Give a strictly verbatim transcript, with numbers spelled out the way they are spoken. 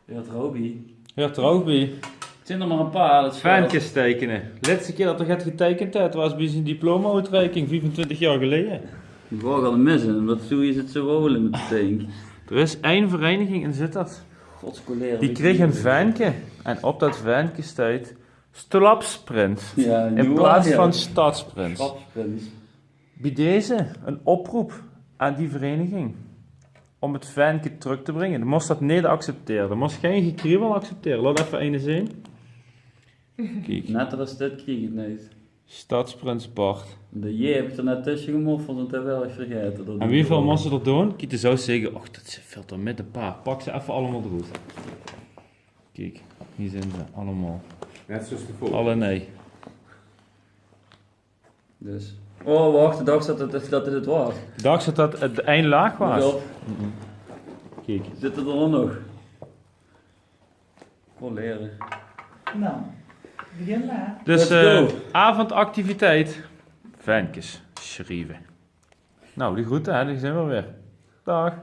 Huurt d'r ouch bie. Huurt d'r ouch bie. 't Zeen d'r mer e paar, dat is... Venkes teikene. Lètste kier dat d'r get geteikend haet, waas bie zien diploma-oetreiking, viefentwintig jaor geleje. Die waor al mis, en dat zoe is 't zoe wauwele mit de tink. D'r is ein vereiniging in Zitterd. Godskolere. Die kreeg e venke. En op dat venke steit Stolapsprins. Jao, in plaats van stadsprins. Stolapsprins. Bie deze 'n oproep aan die vereiniging óm 't venke trök te bringe. De mós dat neet acceptere. De mós gein gekriebel acceptere. Laot effe eine zeen. Kiek. Net es dit krieg ich 't neet. Stadsprins Bart. De J höb ich d'r net tösse gemoffeld, want det waas ich vergaete. En wieväöl mós se d'r doon? Kiek, de zouws zègke: "Och, dat is väöl te min, e paar." Pak ze effe allemaol d'roet. Kiek, hie zeen ze allemaol. Net zoeas de vogel. Alle nei. Dus. Oh, wach, ich dach dat 't, dat 't 't waas. Dachs dat dat 't ein laag waas? Jao. Kiek. Zitte d'r dan nog? Colleren. Nou, begin maar. Dus, eh, avondactiviteit. Venkes sjrieve. Nou, die groete, hè, die zeen we weer. Daag.